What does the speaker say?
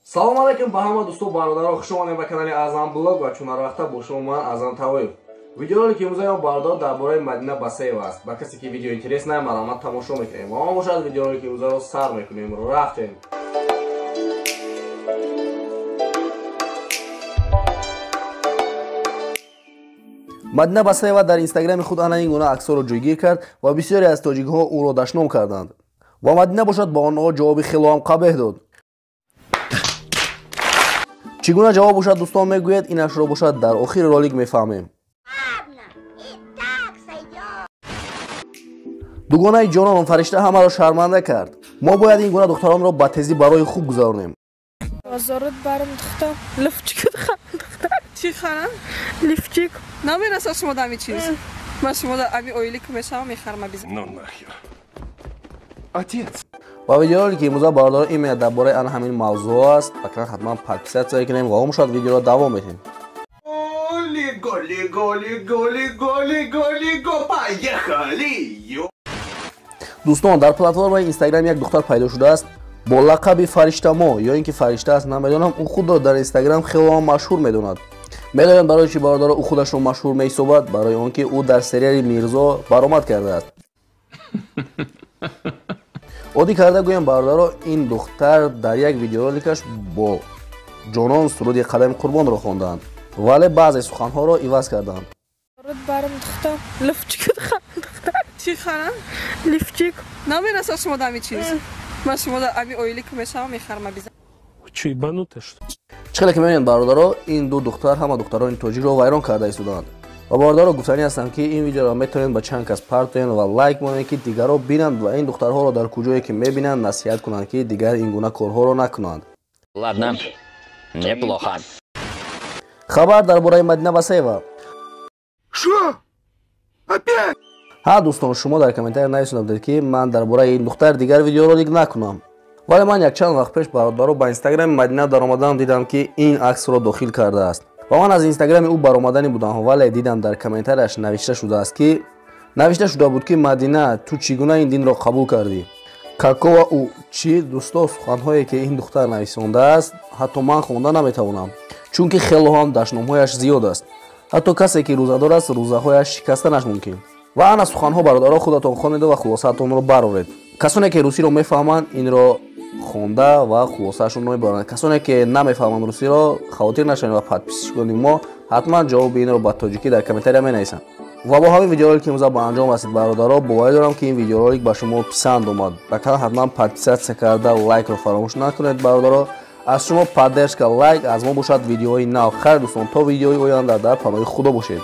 Салом алейкум ба ҳама дӯсту бародаро, хуш омадем ба канали Аъзам Блог ва чун ҳар вақта бо шумо ман Аъзам Тавоев. Видеоролики имрӯзаи бародар дар бораи Мадина Басеева аст. Ба касе ки видео интерес най, марҳамат тамошо мекунем. Ва мо бошад видеоролики имрӯзаро сар мекунем. Рафтем. Мадина Басеева дар инстаграми худ ана ин гуна аксҳоро ҷойгир кард ва бисёре аз тоҷикҳо ӯро дашном карданд. Ва Мадина бошад ба онҳо ҷавоби хелоам қабеҳ дод. Чӣ гуна ҷавоб бошад дӯстон мегӯяд, инашро бошад дар охири ролик мефаҳмем. Дугонаи ҷонон фаришта ҳамаро шарманда кард. Мо бояд ин гуна духтаронро ба тезӣ барои хуб гузаронем. Бозорот барам духтар, лифчик духтар. Чӣ харам? Лифчик. Намерасад шумо дами чиз. Ман шумо да ами оилик мешавам мехарам биз. Ну нахер. Отец. Ва видеоролики имрӯза бародарон именно дар бораи ана ҳамин мавзӯъ аст. Акнун ҳатман подписаться кунем ва ҳам шояд видеоро давом медиҳем. Лего, лего, лего, лего, лего, лего, поехали! Дӯстон, дар платформаи Инстаграм як духтар пайдо шудааст бо лақаби Фариштамо ё ин ки фаришта аст намедонам, ӯ худро дар Инстаграм хело машҳур медонад. Медонед барои чӣ бародаро ӯ худашро машҳур меҳисобад? Барои он ки ӯ дар сериали Мирзо баромад кардааст. Оддӣ карда гӯям бародаро, ин духтар дар як видеороликаш бо ҷонон суруди Қадами Қурбонро хондаанд, вале баъзе суханҳоро иваз карданд. Барам духтар, лифчик духтар. Чӣ харам? Лифчик. Намерасад шумо дами чиз. Ман шумо да ами оилик мешавам мехарам биз. Чӣ ебанутая что? Чӣ хеле ки мебинед бародаро, ин ду духтар ҳама духтарони тоҷикро вайрон карда истодаанд. Ва бародаро гуфтанӣ ҳастам ки ин видеоро метавонед ба чанд кас партоед ва лайк монед ки дигарро бинанд ва ин духтарҳоро дар куҷое ки мебинанд насиҳат кунанд ки дигар ин гуна корҳоро накунанд. Ладно, неплохо. Хабар дар бораи Мадина Басеева. Шо? Опять? Ҳа дӯстон, шумо дар комментария нависонда будед ки ман дар бораи ин духтар дигар видеоролик накунам. Вале ман якчанд вақт пеш бародаро ба инстаграми Мадина даромадам, дидам ки ин аксро дохил кардааст. Ва ман аз инстаграми ӯ баромаданӣ будам, вале дидам дар комментарияш навишта шудааст ки навишта шуда буд ки Мадина, ту чӣ гуна ин динро қабул кардӣ? Какова ӯ чӣ? Дӯсто, суханҳое ки ин духтар нависондааст, ҳатто ман хонда наметавонам, чунки хело ҳам дашномҳояш зиёд аст. Ҳатто касе ки рӯзадор аст, рӯзаҳояш шикастанаш мумкин. Ва ана суханҳо бародаро худатон хонеду ва хулосаатонро бароред. Касоне ки русиро мефаҳманд, инро хонда ва хулосаашонро мебаранд. Касоне ки намефаҳманд русиро, хавотир нашавед ва подписчикони мо ҳатман ҷавоби инро ба тоҷикӣ дар комментария менависанд. Ва бо ҳамин видеоролик имрӯза ба анҷом расид бародаро. Боварӣ дорам ки ин видеоролик ба шумо писанд омад. Ба канал ҳатман подписаться карда лайкро фаромӯш накунед бародаро. Аз шумо поддержка лайк, аз мо бошад видеоҳои нав. Хайр дӯстон, то видеои оянда дар паноҳи Худо бошед.